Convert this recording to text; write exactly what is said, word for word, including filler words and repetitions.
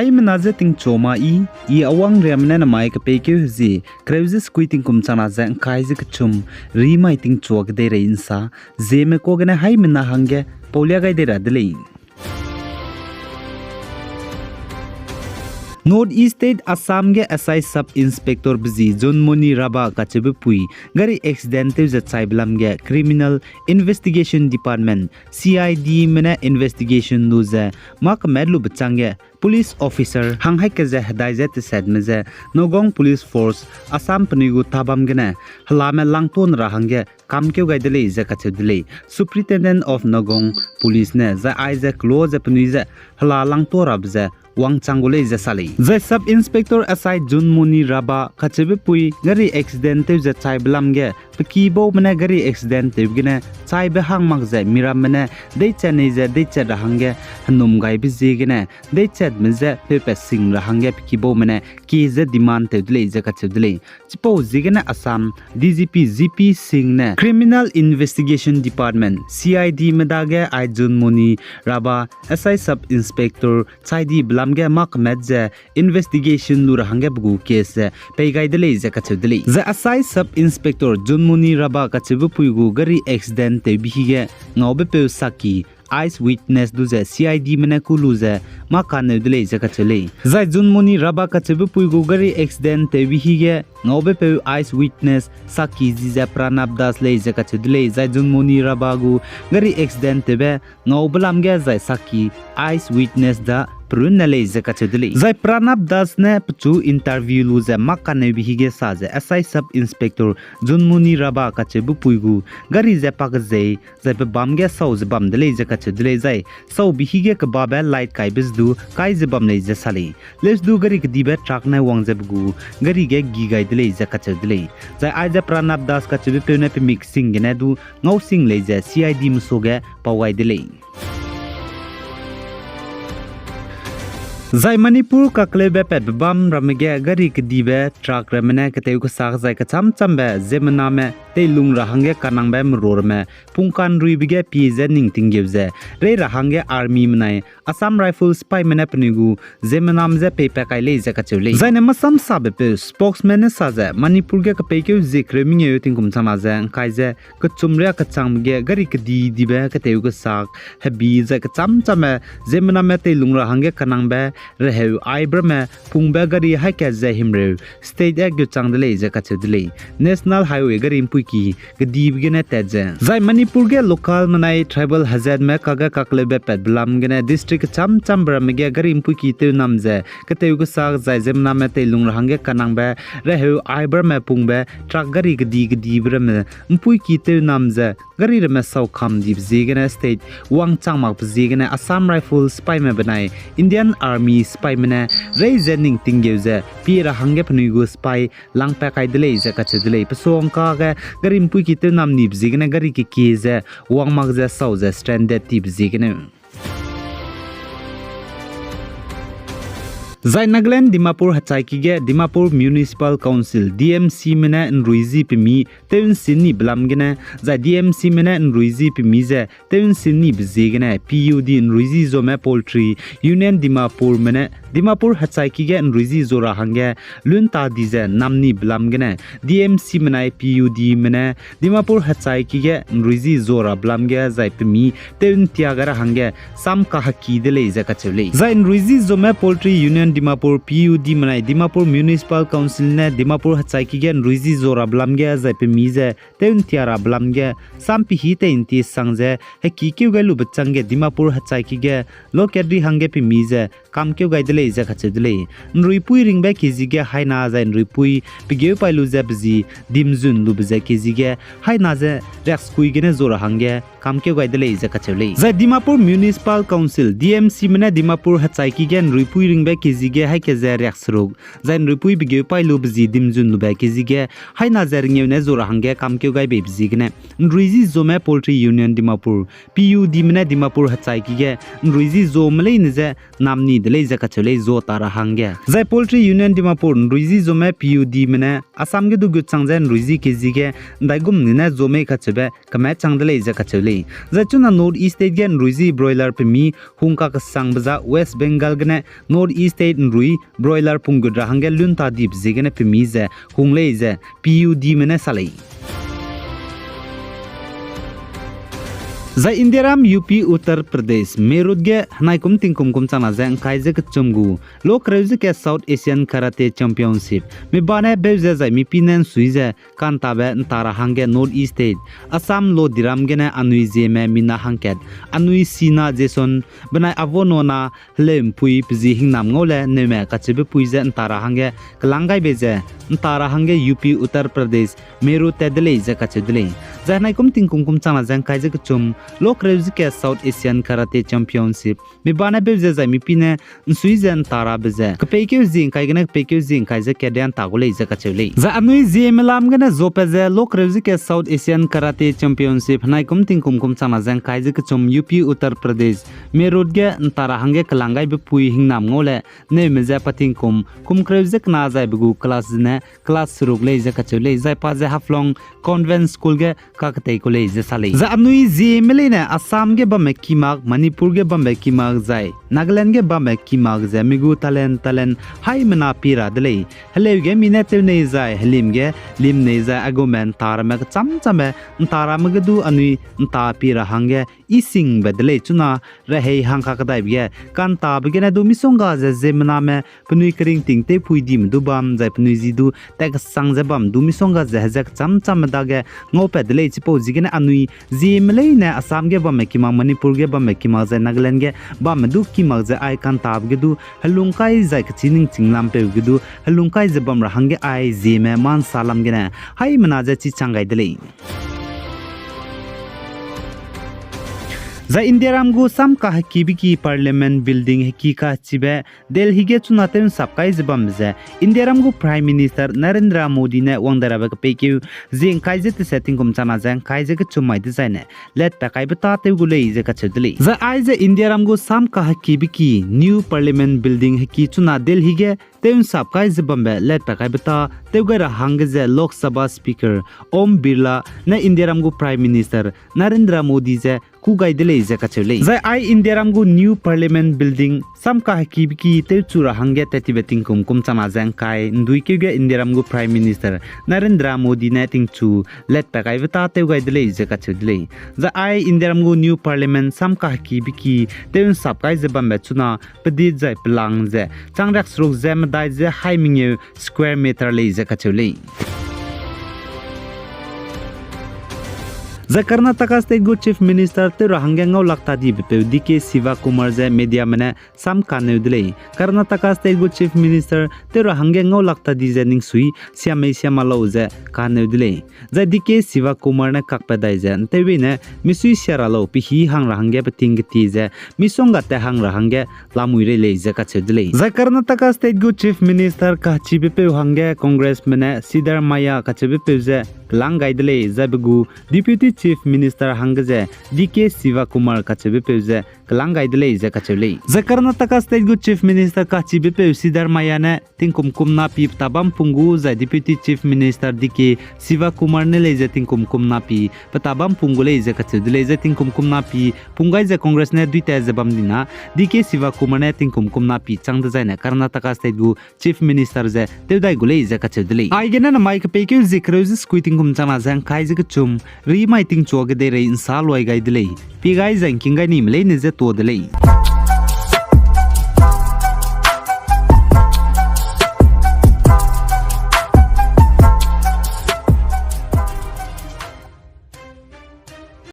Haimena je tingchua ma i, i awang riame ne namai kepeikeu hezie kereu ze sekui tingkum changna ze ngkai ze kechum, rimai tingchua kedeirei nsa, zieme ka gene haimena hangge paulia gai dei ra de lei. North East State Assam ge S I Sub Inspector be zi Junmoni Raba kacheube pui gari accident tew ze chaibe lam ge Criminal Investigation Department, C I D me ne investigation lu ze mâ kemet lube chângge police officer hang haî ke ze hedai ze tesetme ze Nagaon Police Force Assam penui gu tabam gene helame langtuâ ra hangge kamkeu gai de lei ze kacheu de lei. Superintendent of Nagaon Police ne zai aize kelo ze penui ze hela langtuâ rabe ze wangchang gu lei ze sa lei. Zai Sub Inspector S I Junmoni Raba kacheube pui gari accident tew ze chaibe lam ge pe kibaume ne gari accident tewbe gene chaibe hang mak ze miramme ne deichat nei ze deichat ra hangge henum gaibe ziegene deichatme je peupat sing ra hangge pe kibaume ne kie ze demand tew de lei ze kacheu de lei. Chipau ziegene Assam D G P G P Singh ne Criminal Investigation Department, C I D me dage ai Junmoni Raba S I Sub Inspector chai dibe lam ge mâ kemet ze investigation lu ra hangge pe gu case ze pei gai de lei ze kacheu de lei. Zai S I Sub Inspector Junmoni Raba kacheube pui gu gari accident tewbe hige ngaubepeu saki, eyewitness du ze C I D me ne kû lu ze mâ kaneu de lei ze kacheu lei. Zai Junmoni Raba kacheube pui gu gari accident tewbe hige ngaubepeu eyewitness saki zi ze Pranab Das lei ze kacheu de lei. Zai Junmoni Raba gu gari accident tewbe ngaube lam ge zai saki, eyewitness da perunne lei ze kacheu de lei. Zai Pranab Das ne pechu interview lu ze mâ kaneube hige sa ze S I Sub Inspector Junmoni Raba kacheube pui gu gari ze pa kezei zai pe bam ge sau ze bam de lei ze kacheu de lei. Zai saube hige kebabe light kaibe ze du kai ze bam lei ze sa lei. Leuse du gari kedibe truck ne wang ze pe gu gari ge gi gai de lei ze kacheu de lei. Zai aize Pranab Das kacheubepeu ne pe mik sing gene du ngau sing lei ze C I D mesuage pau gai de lei. Zai Manipur kakleube patbe bam ramme ge gari kedibe truck ramme ne ketew kesak zai kecham chambe ziemmename teilung ra hangge kanangbe merua ramme pungkanruibe ge pie ze ning tinggeu ze rei ra hangge army menai Assam Rifles sipaime ne penui gu ziemmename je peipat kai lei ze kacheu lei. Zaine masamsabepeu spokesman ne sa ze Manipur ge kepeikeu zie kereu mengeu tingkum changna ze ngkai ze kechum riâ kechangbe ge gari kedidibe ketew kesak hebi zai kecham chamme ziemmename teilung ra hangge kanangbe reheu aibe ramme pungbe gari haî kat ze himreu state ge gutchang de lei ze kacheu de lei. National Highway gari mpuiki kedibe gene tat ze zai Manipur ge local menai tribal hazatme kage kakleube patbe lam gene district kecham chambe ramme ge gari mpuiki tewnam ze ketew kesak zai ziemmename teilung ra hangge kanangbe reheu aibe ramme pungbe truck gari kedi kedibe ramme mpuiki tewnam ze gari ramme sau kam dibe ziegene state wangchang makbe ziegene Assam Rifles sipaime benai Indian Army sipaime ne rei ze ning tinggeu ze pie ra hangge penui gu sipai langpat kai de lei ze kacheu de lei. Pesuangka ge gari mpuiki tewnam nibe ziegene gari kekie ze wang mak ze sau ze stranded tibe ziegene Zai Nagaland Dimapur hechaiki ge Dimapur Municipal Council, D M Cme ne nruizi pemi tew nsin nibe lam gene, zai D M Cme ne nruizi pemi ze tew nsin nibe ziegene P U D nruizi zome Poultry Union Dimapurme ne Dimapur hechaiki ge nruizi zo ra hangge lunta di ze nam nibe lam gene, D M Cmenai P U Dme ne Dimapur hechaiki ge nruizi zo rabe lam ge zai pemi tew ntia gai ra hangge sam kaheki de lei ze kacheu lei. Zai nruizi zome Poultry Union Dimapur, P U Dmenai Dimapur Municipal Council ne Dimapur hechaiki ge nruizi zo rabe lam ge zai pemi ze tew ntia rabe lam ge sam pehî tei nti sang ze hekikeu gai lube changge Dimapur hechaiki ge lokatri hangge pemi ze kamkeu gai de lei ze kacheu de lei. Nruipui ringbe kezi ge haina zai nruipui pegeu pai lu ze pezi dimzun lube ze kezi ge haina ze riaksekui gene zo ra hangge kamkeu gai de lei ze kacheu lei. Zai Dimapur Municipal Council, D M Cme ne Dimapur hechaiki ge nruipui ringbe kezi ge haî ke ze riakseruk, zai nruipui pegeu pai lu pezi dimzun lube kezi ge haina ze rengeu ne zo ra hangge kamkeu gai beibe ziegene nruizi zome Poultry Union Dimapur, P U Dme ne Dimapur hechaiki ge nruizi zome leine ze nam ni de lei ze kacheu lei zo ta ra hangge. Zai Poultry Union Dimapur nruizi zome P U Dme ne Assam ge du gut chang ze nruizi kezi ge ndaigum ni ne zo mei kacheube keme chang de lei ze kacheu lei. Zai chuna North East State ge ’nrui zi broiler pemi hung kakesangbe za West Bengal gene North East State ’nrui broiler punggut ra hangge lun ta dibe ziegene pemi ze hung lei ze P U Dme ne sa lei. Zai Indiaram U P Uttar Pradesh, Meerut ge henai kum tingkum kum changna ze ’ngkai ze kechum gu lo kereu ze ke South Asian Karate Championship mi ba ne beu ze zai mipi ne ’nsui ze ka'ntabe ’nta ra hangge North East State, Assam lo diram gene anui Zeme mina hangkat, anui Sina Jason, benai Avonona heleu'mpui pe zi hingnam ngau le ’nneume kacheube pui ze ’nta ra hangge kelang gai bei ze, ’nta ra hangge U P Uttar Pradesh, Meerut tat de lei ze kacheu de lei. Zai henai kum tingkum kum changna ze ’ngkai ze kechum lo kereu ze ke South Asian Karate Championship mi ba ne beu ze zai mipi ne ’nsui ze ’nta rabe ze kepeikeu zi ’ngkai gene kepeikeu zi ’ngkai ze kadia ’nta gu lei ze kacheu lei. Zai anui Zeme lam gene zopat ze lo kereu ze ke South Asian Karate Championship henai kum tingkum kum changna ze ’ngkai ze kechum U P Uttar Pradesh, Meerut ge ’nta ra hangge kelang gaibe pui hingnam ngau le ’nneume ze pa tingkum kum kereu ze kena zaibe gu class zene class seruk lei ze kacheu lei, zai pa ze Haflong Convent School ge kaketei ku lei ze sa lei. Zai anui Zeme leine Assam ge bambe ki mak, Manipur ge bambe ki mak, zai Nagaland ge bambe ki mak ze mi gu talent talent haimena pi ra de lei. Heleu ge mi ne tew nei zai, helim ge lim nei zai, aigume ’nta ramme kecham chambe ’nta ramme ge du anui ’nta pi ra hangge i singbe de lei chuna rehei hangka kedaibe ge ka'ntabe gene du misongga ze ziemmename penui keringting tewpui dime du bam zai penui zi du tat kesang ze bam du misongga ze heze kecham chamme dage ngaupat de lei. Chipau ziegene anui Zeme leine Assam ge bamme ki mak, Manipur ge bamme ki mak zai Nagaland ge bamme du ki mak ze ai ka'ntabe ge du helungkai zai kechî ningching lampeu ge du helungkai ze bam ra hangge ai Zeme ma'nsa lam gene haimena ze chichang gai de lei. Zai Indiaram gu sam kahekibe ki Parliament Building heki kachibe Delhi ge chuna tew ’nsap kai ze bambe ze Indiaram gu Prime Minister Narendra Modi ne wang dai rabe kepeikeu zi ’ngkai ze tese tingkum changna ze ’ngkai ze kechum mai dezaine letpat kaibe tâ tew gu lei ze kacheu de lei. Zai aize Indiaram gu sam kahekibe ki New Parliament Building heki chuna Delhi ge tew ’nsap kai ze bambe letpat kaibe tâ tew gai ra hangge ze Lok Sabha Speaker Om Birla ne Indiaram gu Prime Minister Narendra Modi ze kû gai de lei ze kacheu lei. Zai ai Indiaram gu New Parliament Building sam kahekibe ki tewchu ra hangge tat tibe tingkum kum changna ze ’ngkai ’nduikeu ge Indiaram gu Prime Minister Narendra Modi ne tingchu letpat kaibe tâ tew gai de lei ze kacheu de lei. Zai ai Indiaram gu New Parliament sam kahekibe ki tew ’nsap kai ze bambe chuna pedit zai pelang ze chang riakseruk ze medai ze hai mengeu square meter lei ze kacheu lei. Zai Karnataka State gu Chief Minister tew ra hangge ngau lak ta dibe peu D K Shivakumar ze mediame ne sam kaneu de lei. Karnataka State gu Chief Minister tew ra hangge ngau lak ta di ze ningsui siamei siama lau ze kaneu de lei. Zai D K Shivakumar ne kakpat dai ze ’ntewbei ne misui sia ra lau, pehî hang ra hangge peting ketie ze misongga tat hang ra hangge lamui rei lei ze kacheu de lei. Zai Karnataka State gu Chief Minister kachibepeu hangge Congressme ne Siddaramaiah kacheubepeu ze kelang gai de lei, zai pe gu Deputy Chief Minister hangge ze D K Shivakumar kacheubepeu ze kelang gai de lei ze kacheu lei. Zai Karnataka State gu Chief Minister kachibepeu Siddaramaiah ne tingkum kum na pi peta bam pung gu zai Deputy Chief Minister D K Shivakumar ne lei ze tingkum kum na pi peta bam pung gu lei ze kacheu de lei. Zai tingkum kum na pi pung gai ze Congress ne duita ze bam dina, D K Shivakumar ne tingkum kum na pi chang dezaine Karnataka State gu Chief Minister ze tew dai gu lei ze kacheu de lei. Aigene namai kepeikeu zie kereu ze sekui tingkum changna ze ’ngkai ze kechum, rimai tingchua kedeirei ’nsa luai gai de lei. Pie gai zai ’ngking gai nime leine ze tuâ de lei.